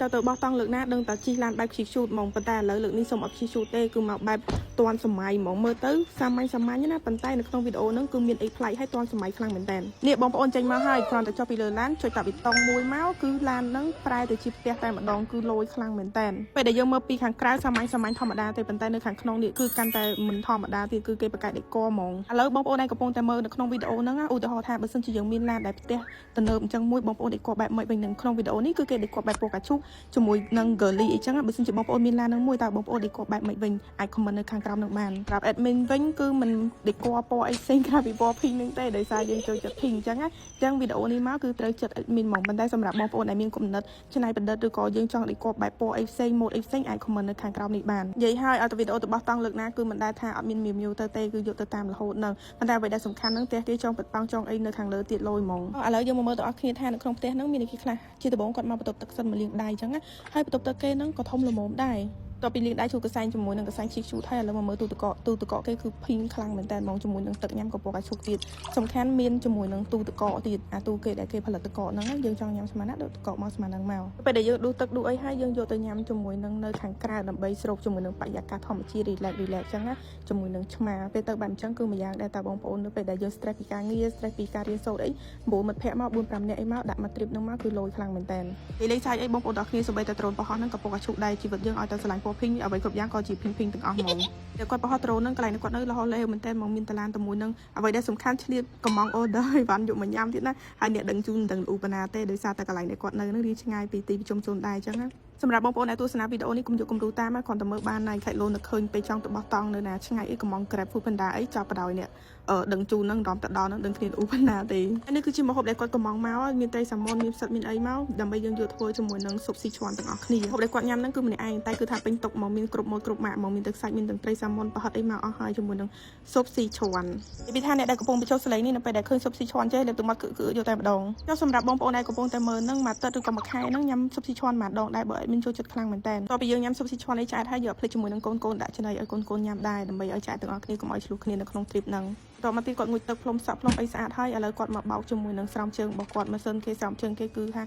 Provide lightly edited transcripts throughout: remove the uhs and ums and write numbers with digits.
តទៅបោះតង់លើកណាដឹងតែជិះឡានបែបខ្ជិះជូតហ្មងប៉ុន្តែឥឡូវលើកនេះសូមអត់ខ្ជិះជូតទេគឺមកបែបទាន់សម័យហ្មងមើលទៅសាមញ្ញសាមញ្ញណាប៉ុន្តែនៅក្នុងវីដេអូហ្នឹងគឺមានអីប្លែកហើយទាន់សម័យខ្លាំងមែនតើនេះបងប្អូនចេញមកហើយគ្រាន់តែចុះពីលើឡានចុចតាប៊ីតុងមួយមកគឺឡានហ្នឹងប្រែទៅជាផ្ទះតែម្ដងគឺលយខ្លាំងមែនតើពេលដែលយើងមើលពីខាងក្រៅសាមញ្ញសាមញ្ញធម្មតាទេប៉ុន្តែនៅខាងក្នុងនេះគឺកាន់តែមិនធម្មតាទៀតគឺគេបង្កើត decor ហ្មងឥឡូវបងប្អូនឯងកំពុងតែមើលនៅក្នុងវីដេអូហ្នឹងឧទាហរណ៍ថាបើសិនជាយើងមានឡានដែលផ្ទះទំនើបអញ្ចឹងមួយបងប្អូន decor បែបម៉េចវិញនឹងក្នុងវីដេអូនេះគឺគេ decor បែបពណ៌កាឈូកជាមួយនឹង girly អីចឹងបើសិនជាបងប្អូនមានឡានហ្នឹងមួយតើបងប្អូន decor បែបម៉េចវិញអាច comment នៅខាងក្រោមនឹងបានប្រាប់ admin វិញគឺមិន decor ពណ៌អីផ្សេងក្រៅពីពណ៌ pink ហ្នឹងទេដោយសារយើងចូលចិត្ត pink អញ្ចឹងណាអញ្ចឹងវីដេអូនេះមកគឺត្រូវចិត្ត admin ហ្មងប៉ុន្តែសម្រាប់បងប្អូនដែលមានគំនិតច្នៃប្រឌិតឬក៏យើងចង់ decor បែបពណ៌អីផ្សេងម៉ូដអីផ្សេងអាច comment នៅខាងក្រោមនេះបាននិយាយហើយឲ្យតែវីដេអូទៅបោះតង់លើកណាគឺមិនដែលថាអត់មានមៀវមៀវទៅទេគឺយកទៅតាមរហូតហ្នឹងប៉ុន្តែអ្វីដែលសំខាន់ហ្នឹងផ្ទះគេចង់បិទប៉ោងចង់អីនៅខាងលើទៀតលយហ្មងឥឡូវយើងមកមើលទាំងអស់គ្នាថានៅក្នុងផ្ទះហ្នឹងមានអីគេខ្លះជាដំបូងគាត់មកបន្ទប់ទឹកសិនមកលាងដៃអញ្ចឹងណាហើយបន្ទប់ទឹកគេហ្នឹងក៏ធំល្មមដែរតទៅពីលាងដៃជូតកសែងជាមួយនឹងកសែងឈីកជូតហើយឥឡូវមកមើលទូទឹកកកទូទឹកកកគេគឺ pink ខ្លាំងមែនតើហ្មងជាមួយនឹងទឹកញ៉ាំក៏ពណ៌កាឈូកទៀតសំខាន់មានជាមួយនឹងទូទឹកកកទៀតអាទូគេដែលគេផលិតទឹកកកហ្នឹងយើងចង់ញ៉ាំស្មានណាដូចទឹកកកមកស្មានហ្នឹងមកពេលដែលយើងដួសទឹកដួសអីហើយយើងយកទៅញ៉ាំជាមួយនឹងនៅខាងក្រៅដើម្បីស្រូបជាមួយនឹងបរិយាកាសធម្មជាតិ relax relax ចឹងណាជាមួយនឹងឆ្មាពេលទៅបែបអញ្ចឹងគឺមួយយ៉ាងដែរតើបងប្អូននៅពេលដែលយើង stress ពីការងារ stress ពីការរៀនសូត្រអីព្រោះមិត្តភ័ក្តិមក4 5នាក់អីមកដាក់មក trip ហ្នឹងមកគឺលយខ្លាំងមែនតើនិយាយលេងសើចអីបងប្អូនទាំងគ្នាសូម្បីតែដ្រូនបោះហ្នឹងក៏ពណ៌កាឈូកដែរជីវិតយើងឲ្យតែស្រឡាញ់ពណ៌ pink អ្វីគ្រប់យ៉ាងក៏ជា pink pink ទាំងអស់ហ្មងតែគាត់បោះដ្រូនហ្នឹងកន្លែងគាត់នៅលហលេមែនតើហ្មងមានតឡានតែមួយហ្នឹងអ្វីដែលសំខាន់ឆ្លៀតកំង order ឲ្យវ៉ាន់យកមកញ៉ាំទៀតណាហើយអ្នកដឹងជូនមិនដឹងឧបនាទេដោយសារតែកន្លែងដែលគាត់នៅហ្នឹងរៀងឆ្ងាយពីទីប្រជុំជនដែរអញ្ចឹងណាសម្រាប់បងប្អូនដែលទស្សនាវីដេអូនេះកុំយកគំរូតាមគ្រាន់តែមើលបានហើយខែលូនៅឃើញពេលចង់ទៅបោះតង់នៅណាឆ្ងាយអីកំង Grab Food Panda អីចាប់បដ ாய் នេះអឺដឹងជូនហ្នឹងរំទៅដល់ហ្នឹងដឹងគ្នាឧបនាទេហើយនេះគឺជាម្ហូបដែលគាត់កំងមកមានត្រីសាម៉ុនមានផ្សិតមានអីមកដើម្បីយើងយកធ្វើជាមួយនឹងស៊ុបស៊ីឈ្វាន់ទាំងអស់គ្នាម្ហូបដែលគាត់ញ៉ាំហ្នឹងគឺម្នាក់ឯងតែគឺថាពេញតុមកមានគ្រប់ម៉ូតគ្រប់ម៉ាកមកមានទឹកសាច់មានទាំងត្រីសាម៉ុនប្រហិតអីមកអស់ហើយជាមួយនឹងស៊ុបស៊ីឈ្វាន់ពីថាអ្នកដែលកំពុងបញ្ចុះសលេងនេះនៅពេលដែលឃើញស៊ុបស៊ីឈ្វាន់ចេះលេបទឹកមាត់គឺគឺយកតែម្ដងចុះសម្រាប់បងប្អូនដែលកំពុងតែមើលហ្នឹងមួយទឹកឬក៏មួយខែហ្នឹងញ៉ាំស៊ុបស៊ីឈ្វាន់មួយដងដែរបើអត់មានចូលចិត្តខ្លាំងមែនតើតទៅពីយើងញ៉ាំស៊ុបស៊ីឈ្វាន់នេះឆ្អែតហើយយកភ្លេចជាមួយនឹងកូនកូនដាក់ចំណីឲ្យកូនកូនញ៉ាំដែរដើម្បីឲ្យឆ្អែតទាំងអស់គ្នាកុំឲ្យឆ្លោះគ្នានៅក្នុង trip ហ្នឹងតមកទៀតគាត់ងូតទឹកផ្លុំសក់ផ្លុំអីស្អាតហើយឥឡូវគាត់មកបោកជាមួយនឹងស្រោមជើងរបស់គាត់ម៉ាស៊ីនគេស្រោមជើងគេគឺថា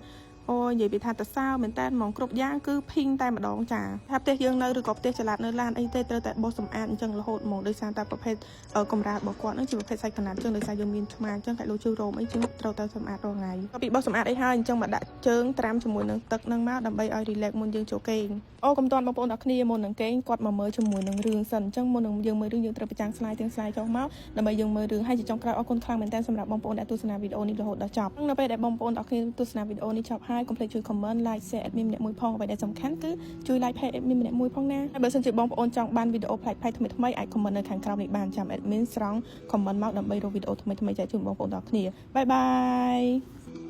អូនិយាយពីថាតសើមែនតើហ្មងគ្រប់យ៉ាងគឺ pink តែម្ដងចាថាផ្ទះយើងនៅឬក៏ផ្ទះចល័តនៅឡានអីទេត្រូវតែបោសសម្អាតអញ្ចឹងរហូតហ្មងដោយសារតែប្រភេទកម្រាលរបស់គាត់ហ្នឹងជាប្រភេទសាច់កណាត់អញ្ចឹងដោយសារយើងមានឆ្មាអញ្ចឹងកាច់លូជើរោមអីចឹងត្រូវតែសម្អាតរាល់ថ្ងៃក៏ពីបោសសម្អាតអីហើយអញ្ចឹងមកដាក់ជើងត្រាំជាមួយនឹងទឹកហ្នឹងមកដើម្បីឲ្យ relax មុនយើងចូលគេងអូកុំតាន់បងប្អូនដល់គ្នាមុននឹងគេងគាត់មកមើលជាមួយនឹងរឿងសិនអញ្ចឹងមុននឹងយើងមើលរឿងយើងត្រូវប្រចាំង slide ទាំង slide ចុះមកដើម្បីយើងមើលរឿងហើយជាចុងក្រោយអរគុណខ្លាំងមែនទែនសម្រាប់បងប្អូនដែលទស្សនាវីដេអូនេះរហូតដល់ចប់នៅពេលដែលបងប្អូនដល់គ្នាទស្សនាវីដេអូនេះចប់ហើយកុំភ្លេចជួយ comment like share admin ម្នាក់មួយផងអ្វីដែលសំខាន់គឺជួយ like page admin ម្នាក់មួយផងណាហើយបើសិនជាបងប្អូនចង់បានវីដេអូប្លែកៗថ្មីៗអាច comment នៅខាងក្រោមនេះបានចាំ admin ស្រង់ comment មកដើម្បីរកវីដេអូថ្មីៗចែកជូនបងប្អូនដល់គ្នាbye bye.